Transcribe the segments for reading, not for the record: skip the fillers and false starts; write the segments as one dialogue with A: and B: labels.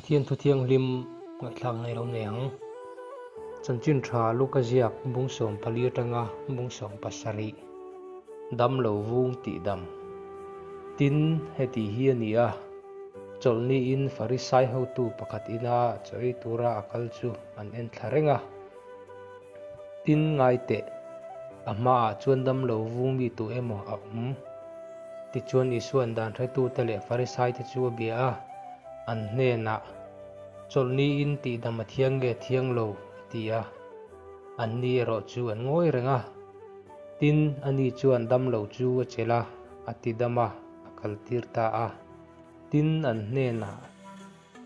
A: Pathian thu thianghlim ngaihthlak na ilo nei ang. Chanchin tha Luka ziak bung 14 atanga bung 17 dam lo vung tih dam. Tin, heti hi a ni a, chawlhni in Farisai hotu pakhat ina chaw ei tura a kal chu an en thla reng a. Tin, ngai teh, a hmaah chuan dam lo vung mi tu emaw a awm. Tichuan Isua'n dan hretute leh Farisaite chu a bia a, an hnenah, Chawlhni in tihdam a thiang nge thiang lo? a ti a. Anni erawh chu an ngawi reng a. Tin, ani chuan dam lo chu a chelh a, a tidam a, a kaltir ta a. Tin, an hnenah,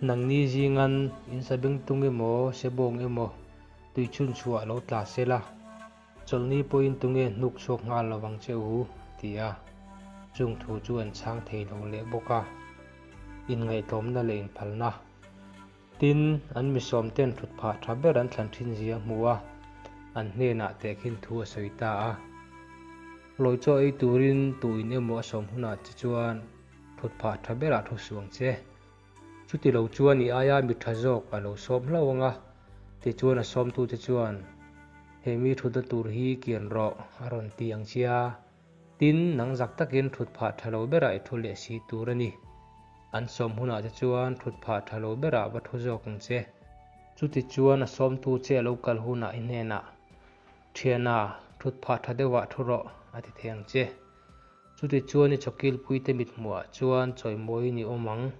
A: Nangni zingan in sabengtung emaw, sebawng emaw, tui chhunchhuah lo tla sela, chawlhni pawhin tunge hnuk chhuak nghal lovang che u? a ti a. Chung thu chu an chhang thei lo leh bawk a, inngaihtlawmna leh inphalna. Tin, an misawmten thut phah tha ber an thlan thin zia a hmu a, an hnenah tehkhin thu a sawi ta a. Lawi chaw ei turin tu in emaw a sawm hunah che chuan thut phah tha berah thu suh ang che. Chuti lo chuan i aia mi tha zawk a lo sawm hlauh ang a, tichuan a sawmtute chuan, He mi thutna tur hi kian rawh, a rawn ti ang che a. Tin, nang zak takin thut phah tha lo berah i thu leh si tur a ni. An sawm hunah che chuan thut phah tha lo berah va thu zawk ang che. Chutichuan a sawmtu che a lo kal hunah i hnenah, Thiana, thut phah tha deuhah thu rawh, a ti thei ang che. Chutichuan i chawkilpuite mithmuhah chuan chawimawiin i awm ang.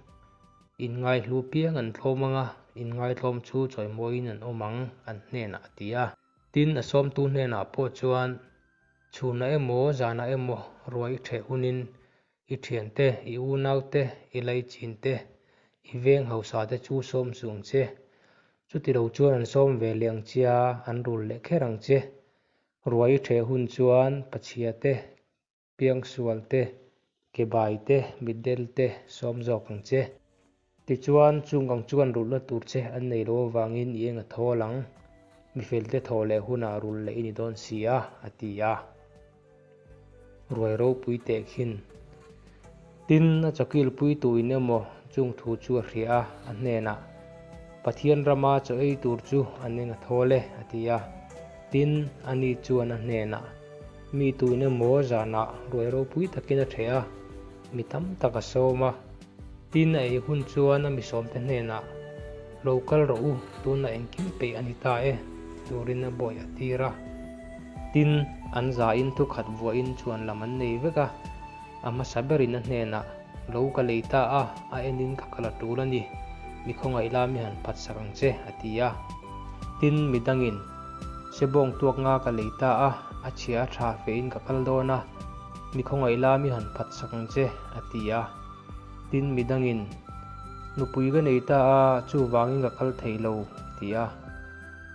A: Inngaihlu piang an tlawm ang a, inngaitlawm chu chawimawiin an awm ang, an hnenah a ti a. Tin, a sawmtu hnenah pawh chuan, Chhunah emaw, zanah emaw ruai i ṭheh hunin i ṭhiante, i unaute, i laichin te, i veng hausate chu sawm suh ang che. Chutilo chuan an sawm ve leh ang che a, an rul leh kher ang che. Ruai i ṭheh hun chuan pachhia te, piangsual te, kebai te, mitdel te sawm zawk ang che. Tichuan, chung ang chuan rulhna tur che an nei lo avangin i eng a thawl ang, mifelte thaw leh hunah rulh leh i ni dawn si a, a ti a. Ruai ropui teh khin. Tin, a chawkilpui tuin emaw chung thu chu a hria a, a hnenah, Pathian rama chaw ei tur chu an eng a thawl e, a ti a. Tin, ani chuan a hnenah, Mi tuin emaw zanah ruai ropui takin a ṭheh a, mi tam tak a sawm a. Tin, a ei hun chuan a misawmte hnenah, Lo kal rawh u, tunah engkim peih a ni ta e, ti turin a bawih a tir a. Tin, an zain thukhat vuahin chuan lam an nei vek a, a hmasa berin a hnenah, Lo ka lei ta a, a enin ka kal a tul a ni, mi khawngaih la mi han phatsak ang che, a ti a. Tin, midangin, Sebawng tuak nga ka lei ta a, a chhia a tha fehin ka kal dawn a, mi khawngaih la mi han phatsak ang che, a ti a. Tin, midangin, Nupui ka nei ta a, chuvangin ka kal thei lo, a ti a.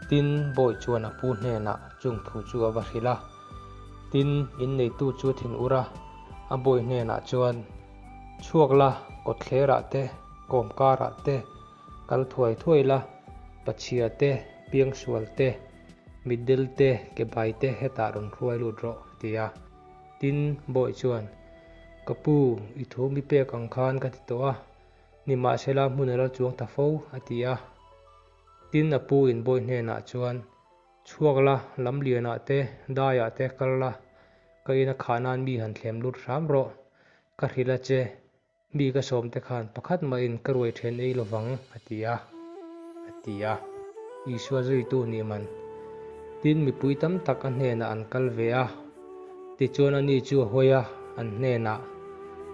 A: Tin, bawi chuan a pu hnenah chung thu chu a va hrilh a. Tin, inneitu chu a thin ur a, a bawi hnenah chuan, Chhuak la, kawtthlerah te, kawmkarah te, kal thuai thuai la, pachhia te, piangsual te, mitdel te, kebai te hetah rawn hruai lut rawh, a ti a. Tin, bawi chuan, Ka pu, i thu mi pek ang khan ka ti tawh a, nimahsela hmun a la chuang ta fo, a ti a. Tin, a pu in bawi hnenah chuan, Chhuak la, lamlianah te, daiah te kal la, ka ina khah nan mi han thlem lut hram rawh, ka hrilh a che, Mi ka sawmte khan pakhat mahin ka ruai then ei lovang, a ti a, a ti a. Isua zuitu nih man. Tin, mipui tam tak a hnenah an kal ve a. Tichuan ani chu a hawi a, an hnenah,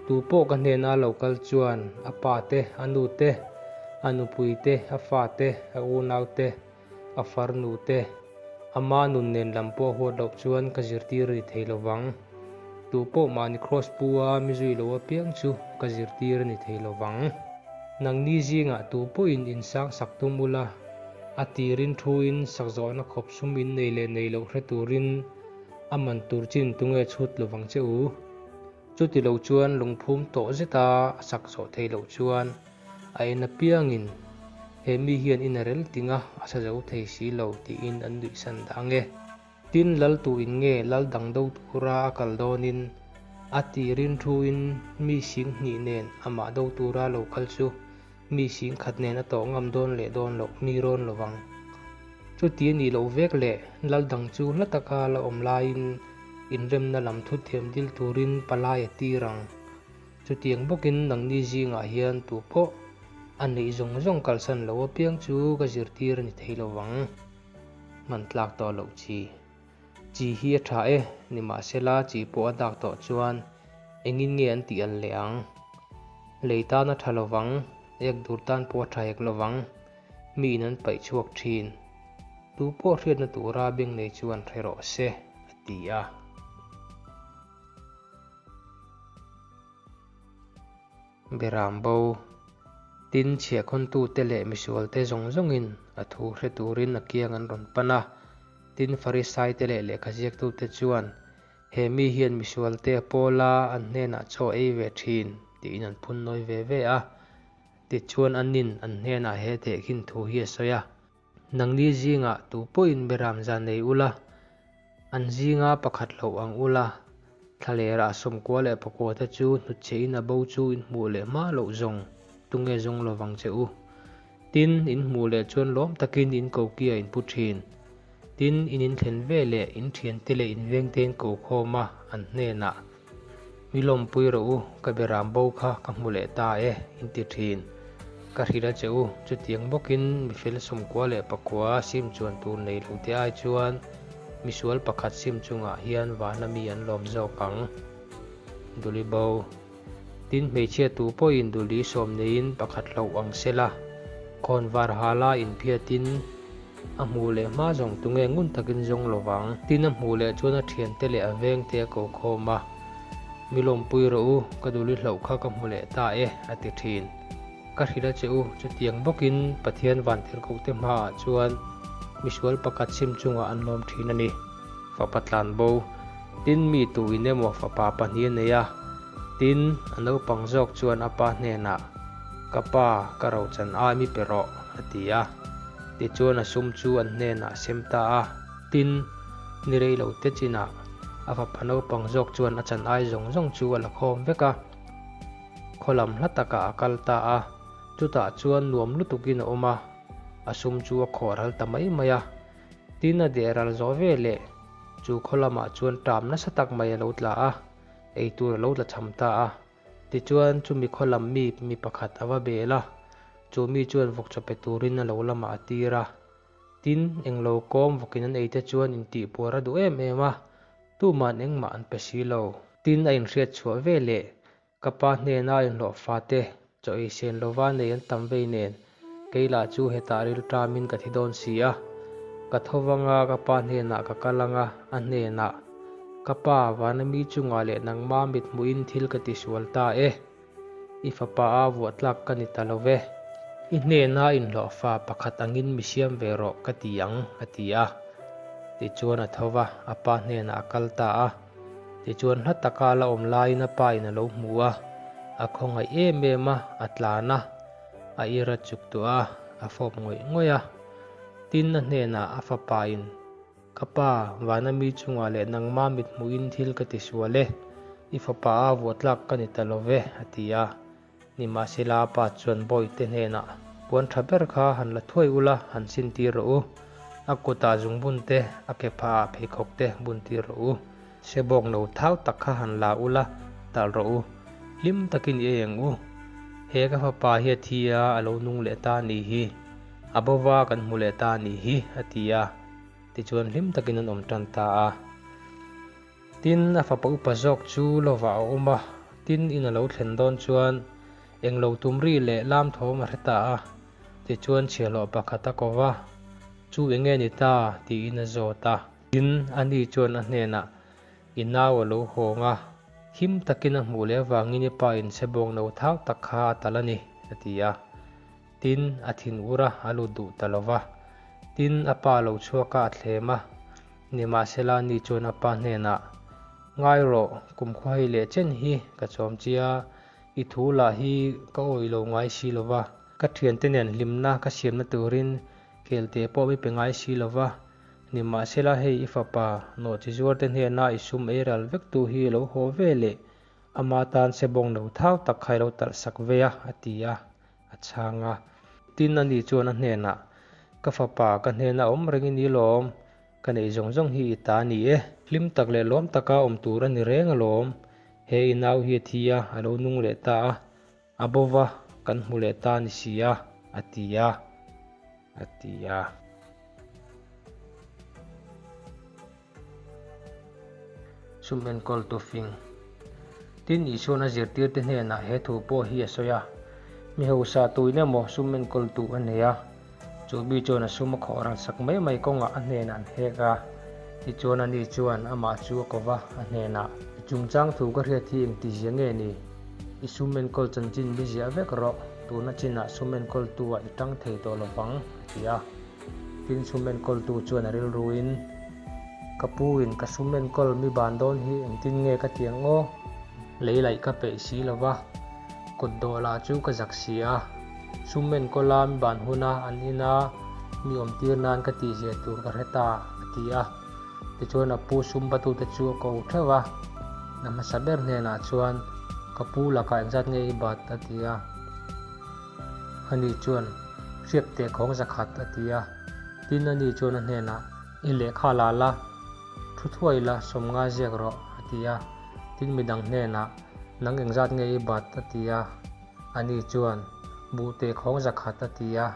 A: Tu pawh ka hnena lo kal chuan a pa te, a nu te, a nupui te, a fa te, a unau te, a farnu te, ama nun nen lam pawh huat loh chuan ka zirtir a ni thei lo vang. Tu pawh mahni kraws pu a mi zui lo apiang chu ka zirtir a ni thei lo vang. Nangni zingah tu pawhin insang sak tum ula, a tirin thuin sak zawhna khawp sum in nei leh nei loh hre turin a man tur chin tunge chhut lo vang che u. Chuti lo chuan lungphum tawh zeta a sak zawh thei loh chuan A en apiangin, He mi hian in a rel ting a, a sa zo thei si lo, tiin an nuihsan dah ang e. Tin, lal tuin nge lal dang do tura a kal dawnin, a tirin thuin mi 20,000 nen amah do tura lo kal chu Mi 10,000 nen a tawh ngam dawn leh dawn loh mi rawn lovang. Chuti a nih loh vek leh lal dang chu hla taka la awm laiin inremna lam thuthiam dil turin palai a tir ang. Chutiang bawkin nangni zingah hian tu pawh a neih zawng zawng kalsan lo apiang chu ka zirtir a ni thei lovang. Hman tlak tawh loh chi. Chi hi a tha e, nimahsela chi pawh a dak tawh chuan engin nge an tih al leh ang? Lei tan a tha lovang, ek dur tan pawh a tha hek lovang, miin an paih chhuak thin. Tu pawh hriatna tura beng nei chuan hre rawh se, a ti a. Beram bo, tin chhiahkhawntute leh misualte zawng zawngin a thu hre turin a kiang an rawn pan a. Tin, Farisaite leh lehkhaziaktute chuan, He mi hian misualte a pawl a, an hnenah chaw ei ve thin, tiin an phun nawi ve ve a. Tichuan anin an hnenah he tehkhin thu hi a sawi a. Nangni zingah tu pawhin beram zan nei ula, an zinga pakhat loh ang ula, thlalerah 99 te chu hnutchhehin a bo chu in hmuh leh hma loh zawng tunge zawng lovang che u. Tin, in hmuh leh chuan lawm takin in kokia in pu thin. Tin, in inthlen ve leh in thiante leh in vengte in ko khawm a, an hnenah, Mi lawmpui rawh u, ka beram bo kha ka hmu leh ta e, in ti thin. Ka hrilh a che u, chutiang bawkin mi fel 99 sim chuan tur nei lo te ai chuan misual pakhat sim chungah hian vana mi an lawm zawk ang. Duli bo. Tin, hmeichhia tu pawhin duli sawm neiin pakhat hlauh ang se la, khawnvar hala inphiatin a hmuh leh hma zawng tunge ngun takin zawng lo vang. Tin, a hmuh leh chuan a thiante leh a vengte a ko khawm a, Mi lawmpui rawh u, ka duli hlauh kha ka hmu leh ta e, a ti thin. Ka hrilh a che u, chutiang bawkin Pathian vantirhkohte hmaah chuan misual pakhat sim chungah an lawm thin a ni. Fapa tlan bo. Tin, mi tu in emaw fapa pahnih a nei a. Tin, a naupang zawk chuan a pa hnenah, Ka pa, ka rochan ai mi pe rawh, a ti a. Tichuan a sum chu an hnenah a sem ta a. Tin, ni rei lo te chinah a fapa naupang zawk chuan a chan ai zawng zawng chu a la khawm vek a. Khaw lam hla takah a kal ta a. Chutah chuan nuam lutukin a awm a, a sum chu a khawh ral ta mai mai a. Tin a deh ral zawh ve leh chu khaw lamah chuan ṭam nasa tak mai a lo tla a, eitur a lo tla cham ta a. Tichuan chumi khaw lam mi mi pakhat a va bel a, chu mi chuan vawkchaw pe turin a lo lamah a tir a. Tin, englo kawm vawkin an eite chuan intihpuar a duh em em a, tuman engmah an pe si lo. Tin, a inhriat chhuah ve leh Ka pa hnena inhlawh fate chaw ei sen lova nei an tam vei nen, kei lah chu hetah rilṭamin ka thi dawn si a. Ka tho vang a, ka pa hnenah ka kal ang a, a hnenah, Ka pa, vana mi chungah leh nangma mit hmuhin thil ka tisual ta e. I fapa a vuah tlak ka ni ta lo ve. I hnena inhlawh fa pakhat angin mi siam ve rawh ka ti ang, a ti a. Tichuan a tho va, a pa hnenah a kal ta a. Tichuan hla taka la awm laiin a pa in a lo hmu a, a khawngaih em em a, a tlan a, a ir a chuk tawh a, a fawp ngawih ngawih a. Tin, a hnenah a fapa in, Ka pa, vana mi chungah leh nangma mit hmuhin thil ka ti sual e, i fapa a vuah tlak ka ni ta lo ve, a ti a. Nimahsela a pa chuan Bawihte hnenah, Puan tha ber kha han la thuai ula, han sintir rawh u. A kutah zungbun te, a ke phahah pheikhawk te bun tir rawh u. Sebawk no thau tak kha han la ula, talh rawh u. Hlim takin i ei ang u. He ka fapa hi a thi a, a lo nung leh ta a nih hi. A bova kan hmu leh ta a nih hi, a ti a. Tichuan hlim takin an awm tan ta a. Tin, a fapa upa zawk chu lovah a awm a, tin in a lo thlen dawn chuan englo tum ri leh lam thawm a hre ta a, tichuan chhiahhlawh pakhat a ko va, Chu enge ni ta? tiin a zawt a. Tin, ani chuan a hnenah, I nau a lo hawng a, him takin a hmuh leh avangin i pa inchhe bawng no thau tak kha a tal a ni, a ti a. Tin, a thin ur a, a lut duh ta lo va. Tin, a pa lo chhuak a, a thlem a. Nimahsela, ni chuan a pa hnenah, Ngai rawh, kum khuahei leh chen hi ka chawm chia, i thu lah hi ka awih lo ngai si lo va. Ka thiante nen hlimna ka siamna turin kelte pawh mi pe ngai si lo va. Nimahsela, hei i fapa, nawhchi zuarte hnena i sum ei ral vektu hi lo haw ve leh, ama tan sebawng no thau tak kha i lo talh sak ve a, a ti a. A chhang a. Tin, ani chuan a hnenah, Ka fapa, ka hnena awm reng i ni lawm. Ka neih zawng zawng hi i ta a ni e. Hlim tak leh lawm taka awm tur a ni reng alawm. He i nau hi a thi a, a lo nung leh ta a. A bo va, kan hmu leh ta a ni si a, a ti a, a ti a. Sum enkawltu fing. Tin, Isua'n a zirtirte hnenah he thu pawh hi a sawi a, Mi hausa tuin emaw sum enkawltu a nei a, chu mi chuan a sum a khawh ral sak mai mai kawngah a hnenah an hek a. Tichuan ani chuan amah chu a ko va, a hnenah, I chungchang thu ka hriat hi engtizia nge ni? I sum enkawl chanchin mi ziah vek rawh, tuna chinah sum enkawltu ah i tang thei tawh lo vang, a ti a. Tin, sum enkawltu chuan a rilruin, Ka pu in ka sum enkawl mi ban dawn hi engtin nge ka ti ang aw? Lei laih ka peih si lo va, kut dawh lah chu ka zak si a. Sum enkawla mi ban huna an ina mi awmtir nan ka tihzia tur ka hre ta, a ti a. Tichuan a pu sum batute chu a ko theuh a, a hmasa ber hnenah chuan, Ka pu lakah engzat nge i bat? a ti a. Ani chuan, Hriat teh khawng zakhat, a ti a. Tin, ani chuan a hnenah, I lehkha la la, thu thuai la, sawmnga ziak rawh, a ti a. Tin, midang hnenah, Nang engzat nge i bat? a ti a. Ani chuan, Buh teh khawng zakhat, a ti a.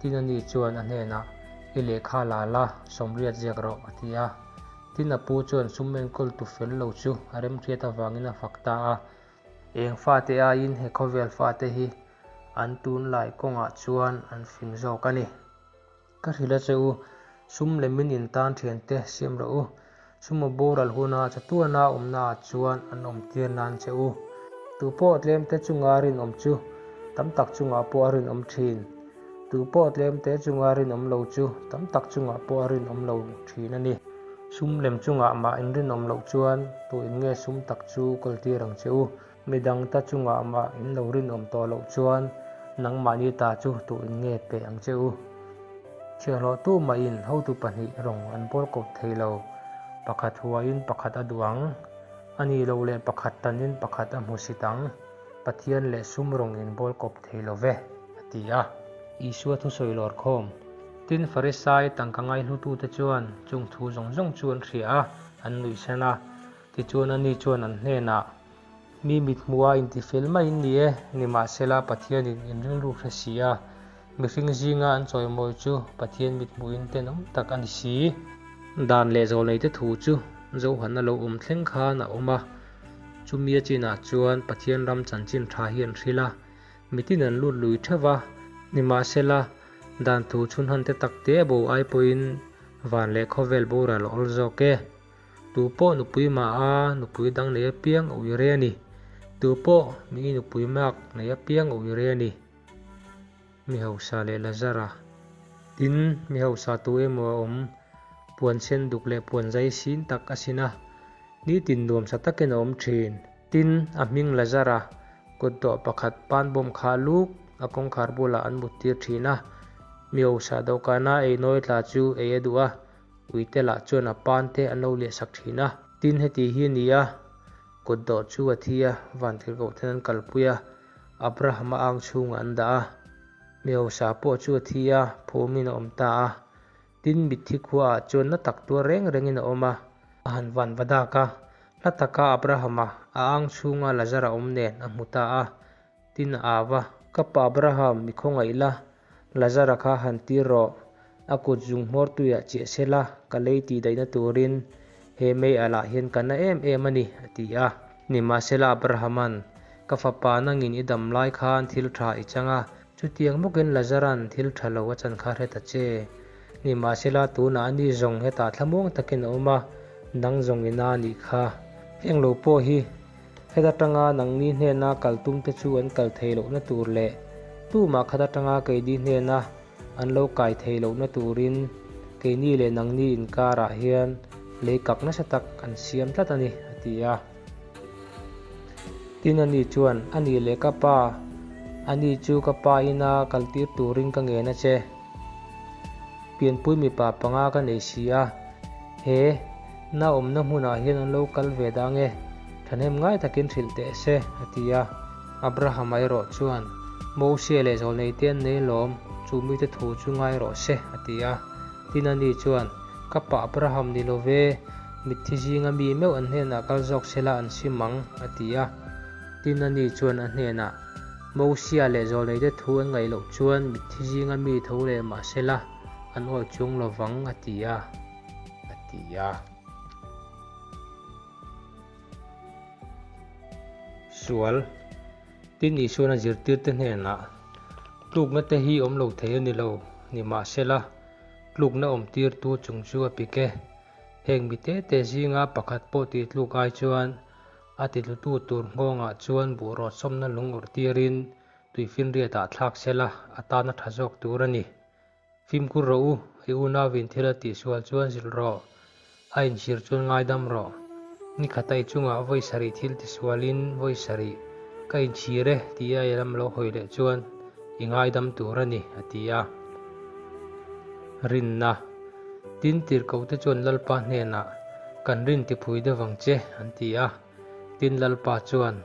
A: Tin, ani chuan a hnenah, I lehkha la la, sawmriat ziak rawh, a ti a. Tin, a pu chuan sum enkawltu fel lo chu a remhriat avangin a fak ta a. Eng fate aiin he khawvel fate hi an tunlai kawngah chuan an fing zawk a ni. Ka hrilh a che u, sum lemin in tan thiante siam rawh u. Sumo boral huna chatuana awmnaah chuan an awm tir nan che u. Tupawh tlemte chunga rinawm chu tam tak chungah pawh a rinawm thin. Tupawh tlemte chunga rinawm lo chu tam tak chungah pawh a rinawm lo thin a ni. Sum lem chungah mah in rinawm loh chuan tu in nge sum tak chu kawltir ang che u? Midang ta chungah mah in lo rinawm tawh loh chuan nangmahni ta chu tu in nge pe ang che u? Chhiahhlawh tu mahin hotu pahnih rawng an bawl kawp thei lo. Pakhat huaiin pakhat a duh ang. A nih loh leh pakhat tanin pakhat a hmusit ang. Pathian leh sum rawng in bawl kawp thei lo ve, a ti a. Isua thusawi lawr khawm. Tin, Farisai tangka ngaihlutute chuan chung thu zawng zawng chu an hria a, an nuihsan a. Tichuan ani chuan an hnenah, Mi mithmuha intifel mai in ni e, nimahsela Pathianin in rilru hre si a, mihring zinga an chawimawi chu Pathian mithmuhin tenawm tak a ni si. Dan leh zawlneite thu chu Johana lo awm thleng khan a awm a, chumi a chinah chuan Pathian ram chanchin tha hi an hrilh a, mitin an lut lui theuh va, nimahsela Dan thu chhunhan te tak te bo ai pawhin van leh khawvel boral a awl zawk e. Tu pawh nupui mah a nupui dang nei apiang a ui re a ni. Tu pawh mi nupui mak nei apiang a ui re a ni. Mi hausa leh Lazara. Tin, mi hausa tu emaw a awm, puan sen duk leh puan zai sin tak a sin a, nitin nuamsa takin a awm thin. Tin, a hming Lazara kutdawh pakhat panbawm kha luk a kawngkhar bulah an muttir thin a. Mi hausa dawhkana ei nawi tla chu ei a duh a, uite lah chuan a pan te an lo liahsak thin a. Tin, heti hi a ni a, kutdawh chu a thi a, vantirhkoh ten an kalpui a, Abrahama ang chhungah an dah a. Mi hausa pawh chu a thi a, phumin a awm ta a. Tin, mitthi khuaah chuan na tak tuar reng rengin a awm a. A han van va dak a, hla taka Abrahama a ang chhunga Lazara awm nen a hmu ta a. Tin, a au va, Ka pa Abraham, mi khawngaih la, Lazara kha han tir rawh, a kut zung hmawr tuiah chiah se la, ka lei tih daihna turin he mei alah hian ka na em em a ni, a ti a. Nimahsela Abrahama'n, Ka fapa nangin i dam lai khan thil tha i chang a, Chutiang bawkin Lazara'n thil tha lo a chan kha hre ta che. Nimahsela tunah ani zawng hetah thlamuang takin a awm a, nang zawng i na nih kha. Heng lo pawh hi heta tanga nangni hnena kal tum te chu an kal thei lohna tur leh tumah khat atanga keini hnena an lo kai thei lohna turin keini leh nangni inkarah hian lei kak nasa tak an siam tlat a ni, a ti a. Tin ani chuan, A nih leh ka pa, ani chu ka pa ina kaltir turin ka ngen a che. Pianpui mipa panga ka nei si a, he na awmna hmunah hian an lo kal ve dah ange, thahnem ngai takin hrilh teh se, a ti a. Abrahama erawh chuan, Mosia leh zawlneite an nei alawm, chu mite thu chu ngai rawh se, a ti a. Tin, ani chuan, Ka pa Abraham ni lo ve, mitthi zinga mi meuh an hnenah kal zawk sela an sim ang, a ti a. Tin, ani chuan a hnenah, Mosia leh zawlneite thu an ngaih loh chuan mitthi zinga mi tho leh mah sela an awih chuang lo vang, a ti a, a ti a. Sual. Tin, Isuan a zirtirte hnenah, Tlukna te hi awm lo thei a ni lo, nimahsela, tlukna awm tirtu chung chu a pik e. Heng mi te te zinga pakhat pawh tih tluk ai chuan a titlutu tur nghawngah chuan buhrawt sawmna lung awrh tirin tuifinriatah thlak sela a tan a tha zawk tur a ni. Fimkhur rawh u, i unauin thil a tihsual chuan zilh rawh, a inchhir chuan ngaidam rawh. Nikhata i chungah vawi sarih thil tisualin vawi sarih ka inchhir e tia i lam lo hawi leh chuan i ngaidam tur a ni, a ti a. Rinna. Tin, tirhkohte chuan Lalpa hnenah, Kan rin tiphui deuh ang che, an ti a. Tin, Lalpa chuan,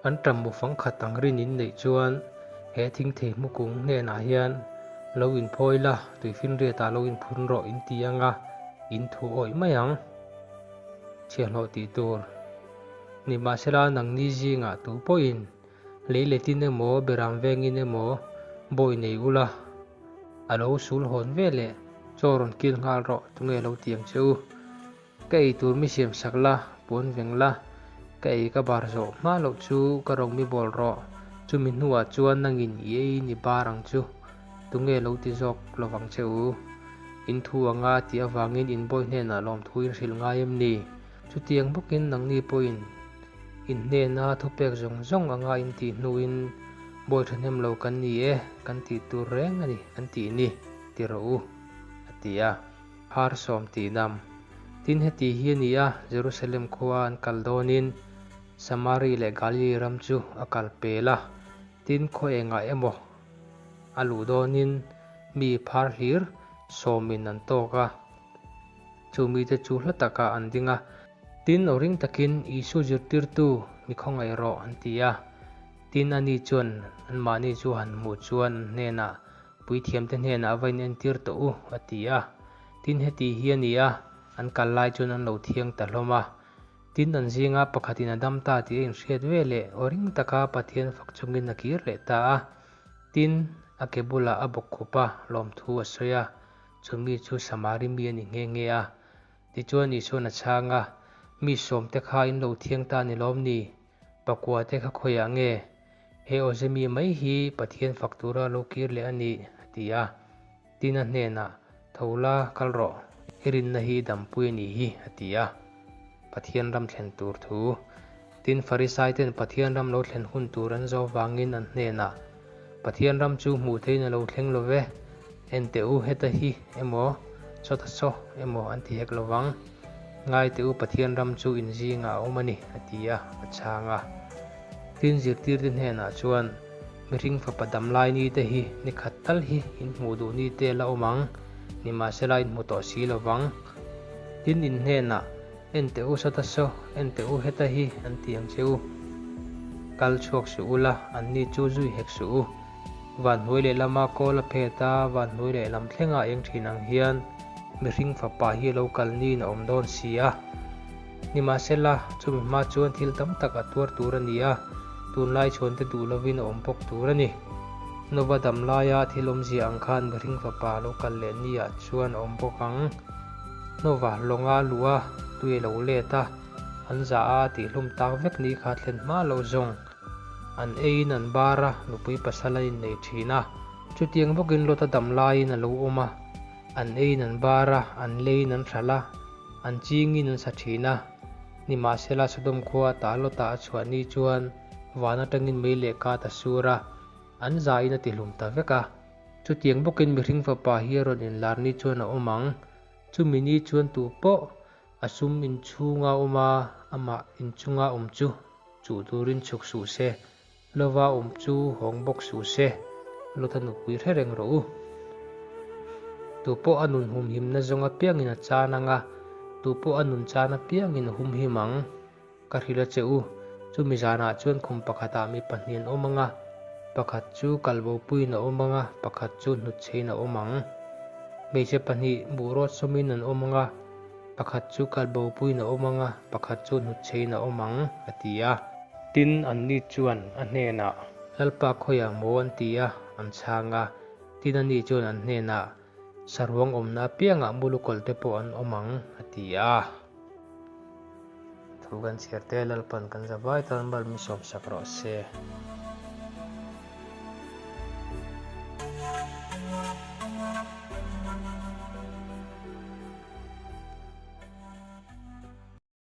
A: An ṭam mu fang khat ang rin in neih chuan he thingthei hmukung hnenah hian lo inphawi la, tuifinriatah lo inphun rawh in ti anga in thu awih mai ang. Chhiahhlawh tih tur. Nimahsela nangni zingah tu pawhin lei letin emaw beram vengin emaw bawi nei ula, a lo sul hawn ve leh chaw rawn kil nghal rawh tunge lo ti ang che u. Ka ei tur mi siam sak la, puan veng la, ka ei ka bar zawh hma loh chu ka rawng mi bawl rawh, chumi hnuah chuan nangin i ei ni bar ang chu, tunge lo ti zawk lovang che u? In thu anga tih avangin in bawi hnenah lawmthu in hrilh ngai em ni? Chutiang bawkin nangni pawhin in hnena thupek zawng zawng anga in tih hnuin bawi thahnem lo kan ni e, kan tih tur reng a ni kan tih ni, ti rawh u, a ti a. Phar sawm tih dam. Tin, heti hi a ni a, Jerusalem khua an kal dawnin Samari leh Galili ram chu a kal pel a, tin, khaw engah emaw a luh dawnin mi phar hlir sawmin an tawk a, chu mite chu hla takah an ding a. Tin, aw ring takin, Isu zirtirtu, mi khawngaih rawh, an ti a. Tin, ani chuan anmahni chu han hmuh chuan an hnenah, Puithiamte hnenah va inentir tawh u, a ti a. Tin, heti hi a ni a, an kal lai chuan an lo thiang ta hlawm a. Tin, an zinga pakhatin a dam ta tih a inhriat ve leh aw ring taka Pathian fak chungin a kir leh ta a. Tin, a ke bulah a bawk khup a, lawmthu a sawi a, chumi chu Samari mi a ni nghe nghe a. Tichuan Isuan a chhang a, Mi sawmte kha in lo thiang ta ni lawm ni? Pakua te kha khawiah nge? He awzemi mai hi Pathian fak tura lo kir leh a nih, a ti a. Tin a hnenah, Tho la, kal rawh, i rinna hi dampui a nih hi, a ti a. Pathian ram thlen tur thu. Tin, Farisai ten Pathian ram lo thlen hun tur an zawh vangin an hnenah, Pathian ram chu hmuh theihin a lo thleng lo ve, en teh u, heta hi emaw, sawta saw emaw an ti hek lo vang. Ngai teh u, Pathian ram chu in zingah a awm a ni, a ti a, a chhang a. Tin, zirtirte hnenah chuan, Mihring fapa damlai ni te hi ni khat tal hi in hmuh duh ni te la awm ang, nimahsela in hmu tawh si lo vang. Tin, in hnenah, En teh u sawta saw, en teh u heta hi, an ti ang che u. Kal chhuak suh ula, anni chu zui hek suh u. Van hnuai leh lama kawl a phet a, van hnuai leh lam thlengah a eng thin ang hian mihring fapa hi a lo kal niin a awm dawn si a. Nimahsela, chumi hma chuan thil tam tak a tuar tur a ni a, tunlai chhuante duh lovin a awm bawk tur a ni. Nova dam laia thil awmzia ang khan mihring fapa a lo kal leh niah chuan a awm bawk ang. Nova lawnga luh a, tui a lo let a, an za a tihhlum tak vek ni kha thlen hma loh zawng. An eiin an bar a, nupui pasal an innei thin a. Chutiang bawkin Lota dam laiin a lo awm a, an eiin an bar a, an leiin an hralh a, an chingin an sa thin a. Nimahsela Sodom khua ata Lota a chhuah ni chuan van atangin mei leh kat a sur a, an zain a tihlum ta vek a. Chutiang bawkin mihring fapa hi a rawn inlar ni chuan a awm ang. Chumi ni chuan tu pawh a sum inchhunga awm a, amah inchunga awm chu chuh turin chhuk suh se, lova awm chu hawng bawk suh se, Lota nupui hre reng rawh u. Tu pawh a nun humhimna zawng apiangin a chan ang a, tu pawh a nun chan apiangin a humhim ang. Ka hrilh a che u, chumi zanah chuan khum pakhatah mi pahnih an awm ang a, Pakhat chu kalbopuiin a awm ang a, pakhat chu hnutchhein a awm ang. Hmeichhe pahnih buhrawt sawmin an awm ang a, pakhat chu kalbopuiin a awm ang a, pakhat chu hnutchhein a awm ang, a ti a. Tin, anni chuan a hnenah, Lalpa khawiah maw? an ti a, an chhang a. Tin, ani chuan an hnenah, Saruang awmna apiangah mulukawlh te pawh an awm ang, a ti a. Thu kan chhiar te Lalpan kan zavai tan mal min sawmsak rawh se.